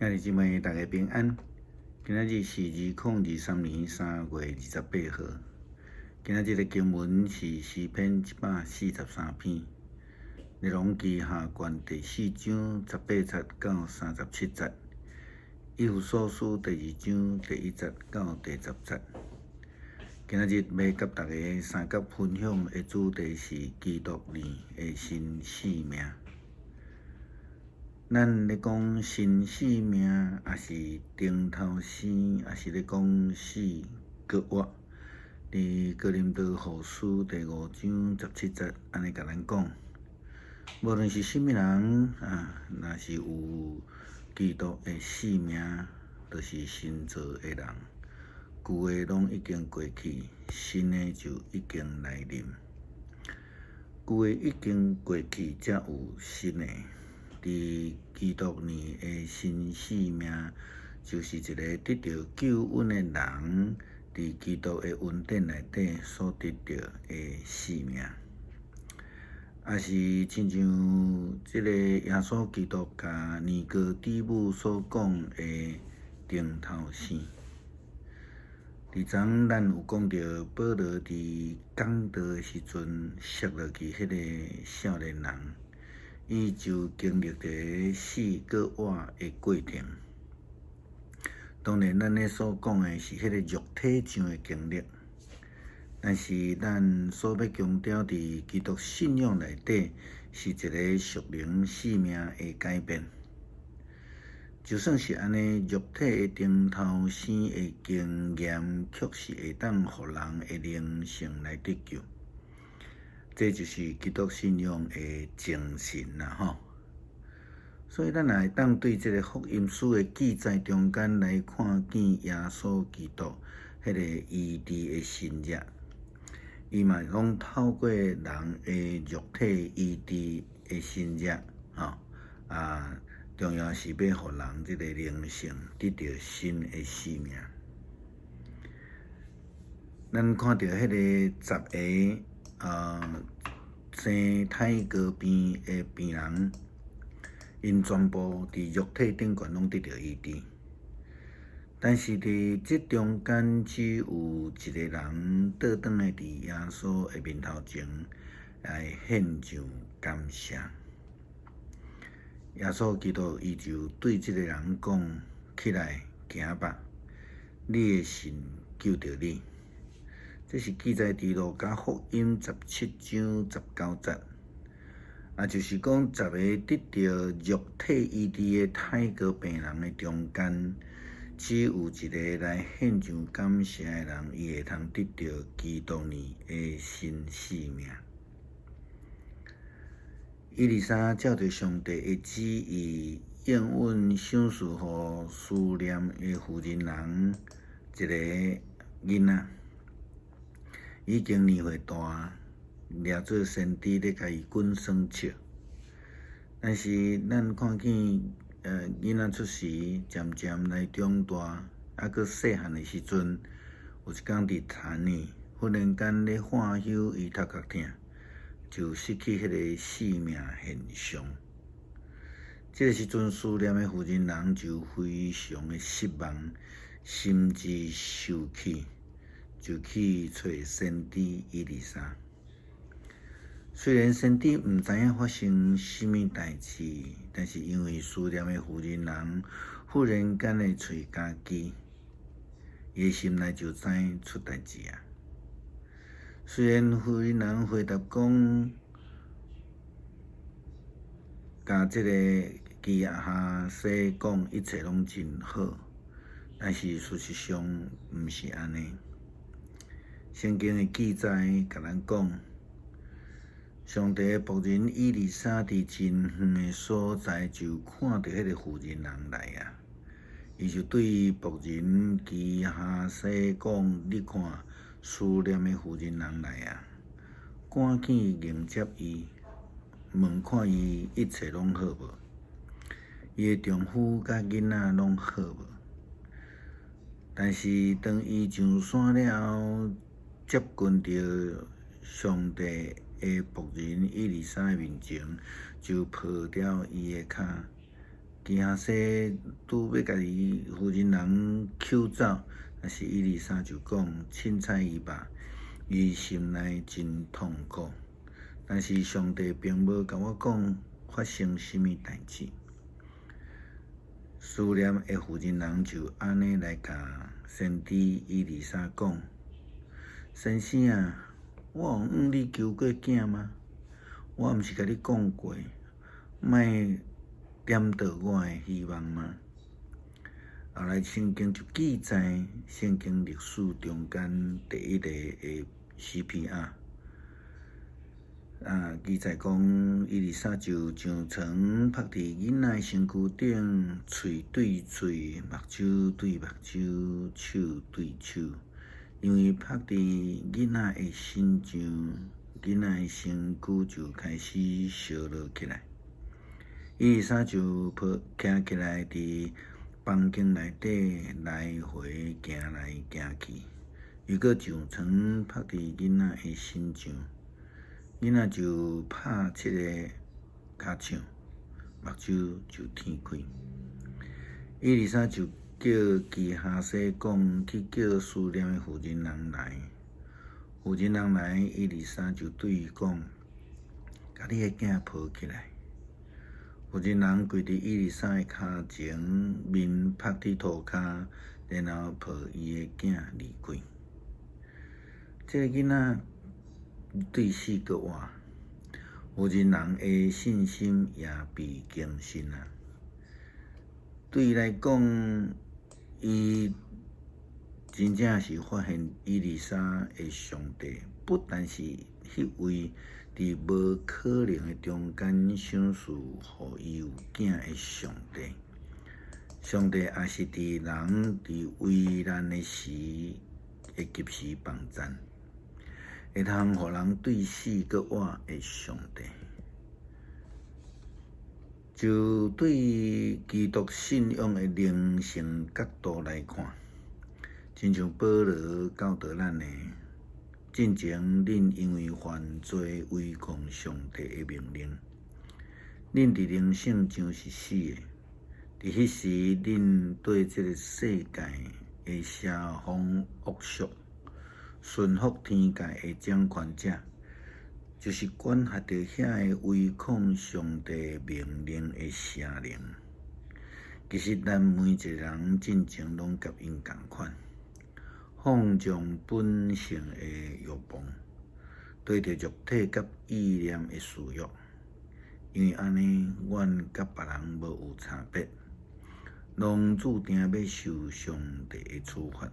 兄弟姊妹，大家平安。今仔日是2023年3月28號。今仔日的經文是詩篇143篇，列王紀下卷第四章18節到37節，以弗所書第二章第1節到第10節。今仔日欲佮大家相佮分享的主題是基督年的新生命。咱咧講新生命，抑是重頭生，抑是咧講死閣活。佇哥林多後書第5章17節，按呢共咱講：無論是啥物人啊，若是有基督的生命，就是新造的人。舊的攏已經過去，新的就已經來臨。舊的已經過去，才有新的。佇基督年的新生命，就是一個得著救恩的人，佇基督的恩典內底所得著的生命，也是親像這个耶穌基督共尼哥底母所講的重頭生。佇昨咱有講著保羅佇講道的時陣，摔落去彼个少年人。伊就經歷一個死閣活的過程。當然，咱咧所講的是彼个肉體上的經歷，但是咱所欲強調佇基督信仰內底，是一个屬靈生命的改變。就算是按呢，肉體的重頭生的經驗，卻是會當予人的靈性來得救。這就是基督信仰的精神啦，吼！所以咱也會當對這个福音書的記載中間來看見耶穌基督彼个醫治的神跡，伊嘛攏透過人的肉體醫治的神跡，吼啊，重要是欲予人這个靈性得著新的生命。咱看著彼个十个生泰哥病的病人，𪜶全部佇肉體頂懸攏得著醫治，但是佇這中間只有一个人倒轉來佇耶穌的面頭前來獻上感謝。耶穌基督伊就對這个人講：起來，行吧，你的信救著你。這是記載佇路加福音17章19節，也就是講，十個得著肉體醫治的泰哥病人的中間，只有一个來獻上感謝的人，伊會通得著基督年的新生命。以利沙照著上帝的旨意，應允賞賜予書念的婦人人一个囡仔。已經年歲大，掠做先知咧共伊滾耍笑。但是咱看見，囡仔出世，漸漸來長大，猶閣細漢的時陣，有一工佇田裡，忽然間咧喝休伊頭殼疼，就失去彼个生命現象。這个時陣，書念的婦人人就非常的失望，甚至受氣。就去揣先知以利沙。雖然先知毋知影發生啥物代誌，但是因為書念的婦人人忽然間的揣家己，伊的心內就知出代誌啊。雖然婦人人回答講，共這个基哈西講一切攏真好，但是事實上毋是按呢。聖經的記載共咱講，上帝的僕人以利沙佇真遠的所在就看著彼个婦人人來啊，伊就對僕人基哈西講：你看，書念的婦人人來啊，趕緊迎接伊，問看伊一切攏好無？伊的丈夫佮囡仔攏好無？但是當伊上山了後，接近著上帝的僕人以利沙的面前，就抱牢伊的跤，基哈西拄欲共伊婦人人搝走，但是以利沙就講：凊彩伊吧，伊心內真痛苦。但是上帝並無共我講發生啥物代誌。書念的婦人人就按呢來共先知以利沙講：先生啊，我有向你求過囝嗎？我毋是共你講過，莫點著我的希望嗎？後來聖經就記載，聖經歷史中間第一个的 CPR。啊，記載講，以利沙就上床趴佇囡仔的身軀頂，喙對喙，目睭對目睭，手對手，因為趴佇囡仔的身上，囡仔的身軀就開始燒熱起來。以利沙就抱徛起來，佇房間內底來回行來行去，又閣上床趴佇囡仔的身上。囡仔就拍七个尻唱，目睭就天開。以利沙就叫基哈西講去叫書念的婦人人來。婦人人來，以利沙就對伊講：共你的囝抱起來。婦人人跪佇以利沙的跤前，面拍佇塗跤，然後抱伊的囝離開。這个囡仔對死閣活，婦人人的信心也被更新啊。對伊來講，伊真正是發現以利沙的上帝，不但是彼位佇無可能的中間賞賜予伊有囝的上帝，上帝也是佇人佇危難的時會及時幫贊，會通予人對死閣活的上帝。就對基督信仰的靈性角度來看，親像保羅教導咱的，進前恁因為犯罪違抗上帝的命令，恁佇靈性上是死的。佇彼時，恁對這个世界的邪風惡俗，順服天界的掌權者，就是管轄著遐个違抗上帝命令的邪靈。其實，咱每一个人進前攏佮𪜶仝款，放縱本性的欲望，對著肉體佮意念的私欲。因為按呢，阮佮別人無有差別，攏注定欲受上帝的處罰。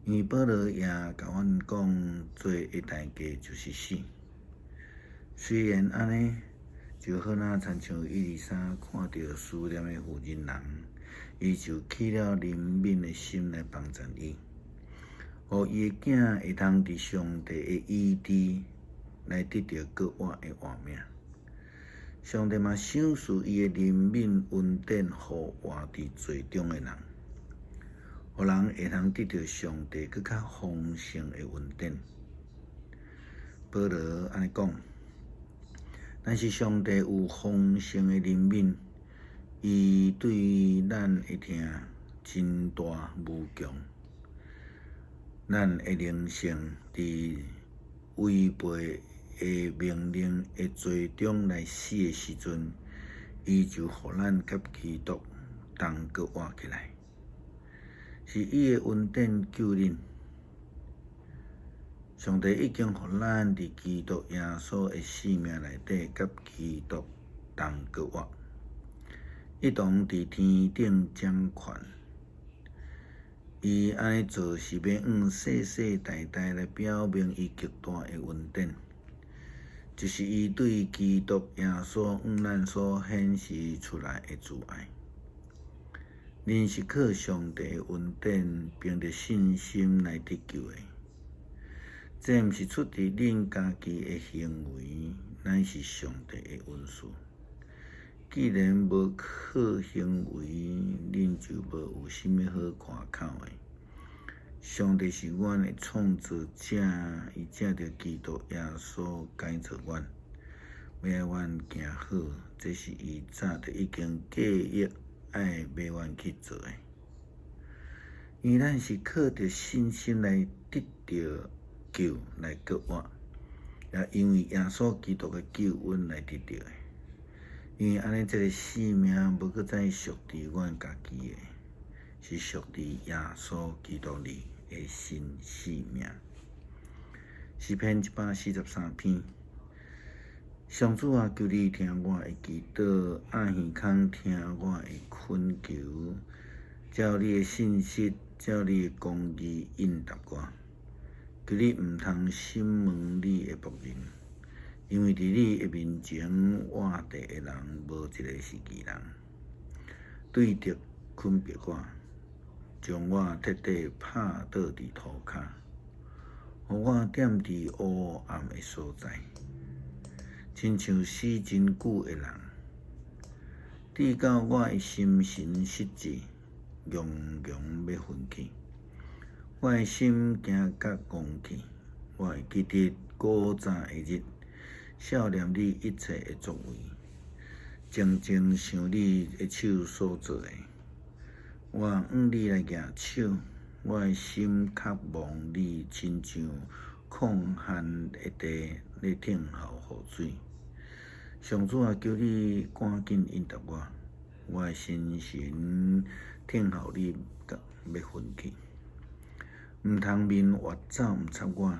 因為保羅也共阮講，罪的代價就是死。雖然按呢，就好若親像以利沙看著書念的婦人人，伊就起了憐憫的心來幫贊伊，予伊的囝會通佇上帝的醫治來得著閣活的活命。上帝嘛賞賜伊的憐憫恩典，予活佇罪中的人，予人會通得著上帝閣較豐盛的恩典。保羅按呢講，但是上帝有豐盛的憐憫，伊對咱的疼真大無窮。咱的靈性佇違背的命令的罪中來死的時陣，伊就予咱佮基督同閣活起來。是伊的恩典救恁。上帝已經予咱佇基督耶穌的性命內底，佮基督同閣活，一同佇天頂掌權。伊按呢做是欲按世世代代來表明伊極大的恩典，就是伊對基督耶穌向咱所顯示出來的慈愛。恁是靠上帝的恩典，憑著信心來得救的。這毋是出佇恁家己的行為，乃是上帝的恩賜。既然無靠行為，恁就無有啥物好誇口的。上帝是阮的創造者，伊藉著基督耶穌改造阮，欲愛阮行好，這是伊早就已經計劃愛欲阮去做的。因為咱是靠著信心來得著救，來復活，也因為耶穌基督的救恩來得著的。因為按呢，這个性命無閣再屬佇阮家己的，是屬佇耶穌基督裡的新生命。詩篇143篇，上主啊，求你聽我的祈禱，掩耳孔聽我的懇求，照你的信實，照你的公義應答我。求你毋通審問你的僕人，因為佇你的面前活著的人無一个是義人。對敵困迫我，將我徹底拍倒佇塗跤，予我踮佇烏暗的所在，親像死真久的人。直到我的心神失志，戇戇欲昏去，我的心驚甲戇去，我會記得古早的日，數念你一切的作為，靜靜想你的手所做的。我向你來舉手，我的心渴望你，親像曠旱的地咧等候雨水。上主啊，求你趕緊應答我，我的心神等候你甲欲昏去。毋通面越走毋插我，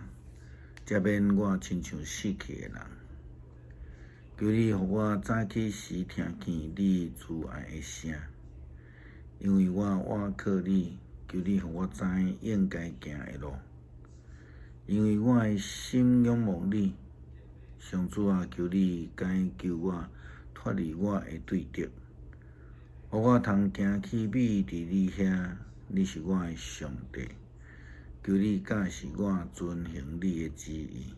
赦免我親像死去的人。求你予我早起時聽見你慈愛的聲，因為我倚靠你。求你予我知應該行的路，因為我的心仰望你。上主啊，求你解救我脫離我的對敵，予我通行去覕佇你遐。你是我的上帝，求你教示我遵行你的旨意。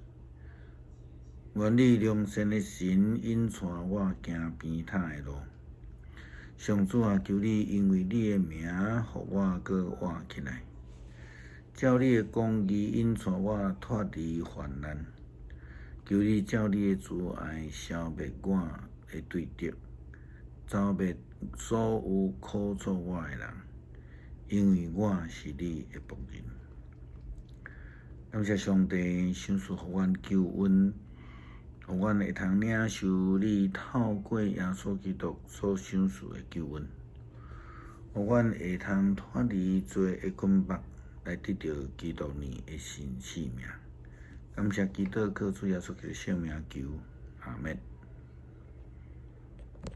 願你良善的神引帶我行平坦的路。上主啊，求你因為你的名，予我閣活起來。照你的公義引帶我脫離患難。求你照你的慈愛消滅我的對敵，剿滅所有苦楚我的人，因為我是你的僕人。感謝上帝賞賜予阮救恩，予阮會通領受你透過耶穌基督所賞賜的救恩，予阮會通脫離罪的捆綁，來得著基督裡的新生命。感謝基督，靠主耶穌基督聖名求，阿們。